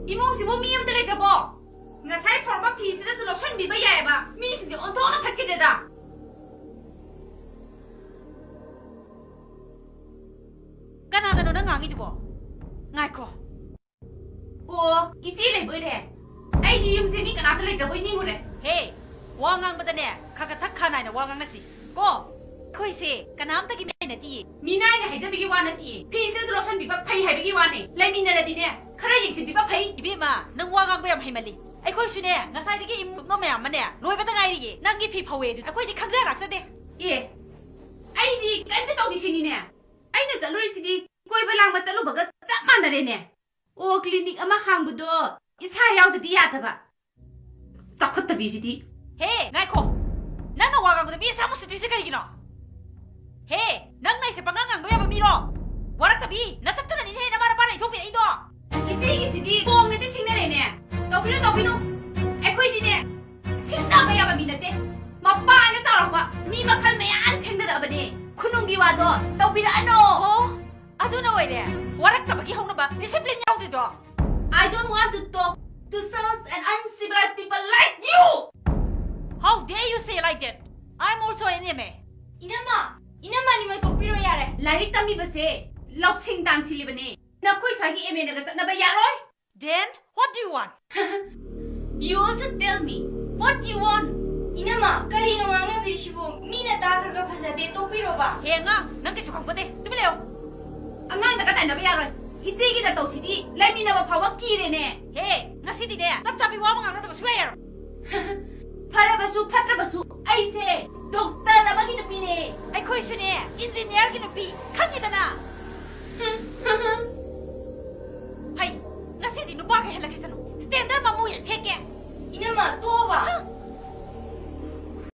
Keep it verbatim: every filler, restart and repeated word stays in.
ꯏꯃꯨꯡꯁꯤꯕꯨ ꯃꯤ ꯑꯝꯇ ꯂꯩꯇ꯭ꯔꯕꯣ? ꯉꯁꯥꯏ ꯐꯧꯔꯝꯕ ꯐꯤꯁꯤꯗꯁꯨ ꯂꯧꯁꯟꯕꯤꯕ ꯌꯥꯏꯑꯕ꯫ ꯃꯤꯁꯤꯡꯁꯦ ꯑꯣꯟꯊꯣꯛꯅ ꯐꯠꯈꯤꯗ꯭ꯔꯦꯗ꯫ ꯀꯅꯥꯗꯅꯣ ꯅꯪ ꯉꯥꯡꯉꯤꯗꯨꯕꯣ? ꯉꯥꯏꯈꯣ꯫ ꯑꯣ, ꯏꯆꯦ ꯂꯩꯕꯣꯏꯔꯦ꯫ ꯑꯩꯗꯤ ꯌꯨꯝꯁꯦ ꯃꯤ ꯀꯅꯥꯝꯇ ꯂꯩꯇ꯭ꯔꯕꯣꯏ ꯅꯤꯡꯉꯨꯔꯦ꯫ ꯍꯦ, ꯋꯥ ꯉꯥꯡꯕꯗꯅꯦ ꯈꯔ ꯈꯔ ꯊꯛ ꯈꯥ ꯅꯥꯏꯅ ꯋꯥ ꯉꯥꯡꯅꯁꯤ ꯀꯣ꯫ ꯑꯩꯈꯣꯏꯁꯦ ꯀꯅꯥꯝꯇꯒꯤ ꯃꯤ ꯅꯠꯇꯤꯌꯦ꯫ ꯃꯤ ꯅꯥꯏꯅ ꯍꯥꯏꯖꯕꯒꯤ ꯋꯥ ꯅꯠꯇꯤꯌꯦ꯫ ꯐꯤꯁꯤꯗꯁꯨ ꯂꯧꯁꯟꯕꯤꯕ ꯐꯩ ꯍꯥꯏꯕꯒꯤ ꯋꯥꯅꯦ꯫ ꯂꯩꯃꯤꯟꯅꯔꯗꯤꯅꯦ ꯈꯔ ꯌꯦꯡꯁꯤꯟꯕꯤꯕ ꯐꯩ꯫ ꯏꯕꯦꯝꯃ, ꯅꯪ ꯋꯥ ꯉꯥꯡꯕ ꯌꯥꯝ ꯍꯩꯃꯜꯂꯤ꯫ ꯑꯩꯈꯣꯏꯁꯨꯅꯦ ꯉꯁꯥꯏꯗꯒꯤ ꯏꯃꯨꯡ ꯃꯌꯥꯝ ꯑꯃꯅꯦ ꯂꯣꯏꯕꯗ ꯉꯥꯏꯔꯤꯌꯦ꯫ ꯅꯪꯒꯤ ꯐꯤ ꯐꯧꯋꯦ ꯑꯗꯨ ꯑꯩꯈꯣꯏꯗꯤ ꯈꯪꯖ ꯂꯥꯛꯆꯗꯦ꯫ ꯑꯦ, ꯑꯩꯗꯤ ꯀꯔꯤꯝꯇ ꯇꯧꯗꯦ ꯁꯤꯅꯤꯅꯦ꯫ ꯑꯩꯅ ꯆꯠꯂꯨꯔꯤꯁꯤꯗꯤ ꯀꯣꯏꯕ ꯂꯥꯡꯕ ꯆꯠꯂꯨꯕꯒ ꯆꯞ ꯃꯥꯟꯅꯔꯦꯅꯦ꯫ ꯑꯣ, ꯀ꯭ꯂꯤꯅꯤꯛ ꯑꯃ ꯍꯥꯡꯕꯗꯣ ꯏꯁꯥ ꯌꯥꯎꯗꯗꯤ ꯌꯥꯗꯕ꯫ ꯆꯥꯎꯈꯠꯇꯕꯤꯁꯤꯗꯤ꯫ ꯍꯦ, ꯉꯥꯏꯈꯣ꯫ ꯅꯪꯅ ꯋꯥ ꯉꯥꯡꯕꯗ ꯃꯤ ꯑꯁꯥ ꯃꯨꯠꯁꯤꯠꯇ꯭ꯔꯤꯁꯦ ꯀꯔꯤꯒꯤꯅꯣ? ꯍꯦ, ꯅꯪꯅ ꯑꯩꯁꯦ ꯄꯉꯥꯡ ꯉꯥꯡꯕ ꯌꯥꯕ ꯃꯤꯔꯣ? ꯋꯥꯔꯛꯇꯕꯤ, ꯅꯁꯛꯇꯨꯅꯅꯤꯅꯦꯍꯦ ꯅꯃꯥ ꯅꯄꯥꯅ ꯏꯟꯊꯣꯛꯄꯤꯔꯛꯏꯗꯣ꯫ ꯏꯆꯦꯒꯤꯁꯤꯗꯤ ꯀꯣꯡꯅꯗꯤ ꯁꯤꯡꯅꯔꯦꯅꯦ꯫ ꯇꯧꯕꯤꯅꯨ, ꯇꯧꯕꯤꯅꯨ꯫ ꯑꯩꯈꯣꯏꯗꯤꯅꯦ ꯁꯤꯡꯅꯕ ꯌꯥꯕ ꯃꯤ ꯅꯠꯇꯦ꯫ ꯃꯄꯥꯅ ꯆꯥꯎꯔꯛꯄ ꯃꯤ ꯃꯈꯜ ꯃꯌꯥꯝ ꯊꯦꯡꯅꯔꯛꯑꯕꯅꯦ꯫ ꯈꯨꯅꯨꯡꯒꯤ ꯋꯥꯗꯣ ꯇꯧꯕꯤꯔꯛꯑꯅꯣ꯫ ꯑꯣ, ꯑꯗꯨꯅ ꯑꯣꯏꯔꯦ ꯋꯥꯔꯛꯇꯕꯒꯤ ꯍꯧꯅꯕ, discipline ꯌꯥꯎꯗ꯭ꯔꯤꯗꯣ꯫ I don't want to talk to such an uncivilized people like you! How dare you say like that? I'm also an M A. ꯏꯅꯝꯃ, ꯏꯅꯝꯃ ꯑꯅꯤꯃꯛ ꯇꯣꯛꯄꯤꯔꯣ ꯌꯥꯔꯦ꯫ ꯂꯥꯏꯔꯤꯛ ꯇꯝꯃꯤꯕꯁꯦ ꯂꯧꯁꯤꯡ ꯇꯥꯟꯁꯤꯜꯂꯤꯕꯅꯦ꯫ ꯅꯈꯣꯏ ꯁ꯭ꯋꯥꯏꯒꯤ M A ꯅꯒ ꯆꯠꯅꯕ ꯌꯥꯔꯣꯏ꯫ Then, what do you want? You also tell me what you want. ꯏꯅꯝꯃ, ꯀꯔꯤꯅꯣ ꯉꯥꯡꯅꯕꯤꯔꯤꯁꯤꯕꯨ? ꯃꯤꯅ ꯇꯥꯈ꯭ꯔꯒ ꯐꯖꯗꯦ, ꯇꯣꯛꯄꯤꯔꯣꯕ꯫ ꯍꯦ ꯑꯉꯥꯡ, ꯅꯪ ꯀꯩꯁꯨ ꯈꯪꯄꯣꯠꯇꯦ꯫ ꯇꯨꯃꯤꯟ ꯂꯩꯌꯣ꯫ ꯑꯉꯥꯡꯗꯒ ꯇꯥꯏꯅꯕ ꯌꯥꯔꯣꯏ꯫ ꯏꯆꯦꯒꯤ ꯅꯇꯧꯁꯤꯗꯤ ꯂꯩꯃꯤꯟꯅꯕ ꯐꯥꯎꯕ ꯀꯤꯔꯦꯅꯦ꯫ ꯍꯦ, ꯉꯁꯤꯗꯤꯅꯦ ꯆꯞ ꯆꯥꯕꯤ ꯋꯥ ꯑꯃ ꯉꯥꯡꯅꯗꯕ ꯁꯨꯡꯌꯥ ꯌꯥꯔꯣꯏ꯫ ꯐꯔꯕꯁꯨ ꯐꯠꯇ꯭ꯔꯕꯁꯨ ꯑꯩꯁꯦ ꯗꯣꯛꯇꯔ ꯑꯃꯒꯤ ꯅꯨꯄꯤꯅꯦ꯫ ꯑꯩꯈꯣꯏꯁꯨꯅꯦ ꯏꯟꯖꯤꯅꯤꯌꯥꯔꯒꯤ ꯅꯨꯄꯤ, ꯈꯪꯉꯤꯗꯅ꯫ ꯍꯩ, ꯉꯁꯤꯗꯤ ꯅꯨꯄꯥꯈꯩ ꯍꯜꯂꯛꯈꯤꯁꯅꯨ꯫ ꯁ꯭ꯇꯦꯟꯗꯔ ꯃꯃꯨ ꯍꯦꯛ ꯊꯦꯛꯀꯦ꯫ ꯏꯅꯝꯃ, ꯇꯣꯛꯑꯣꯕ꯫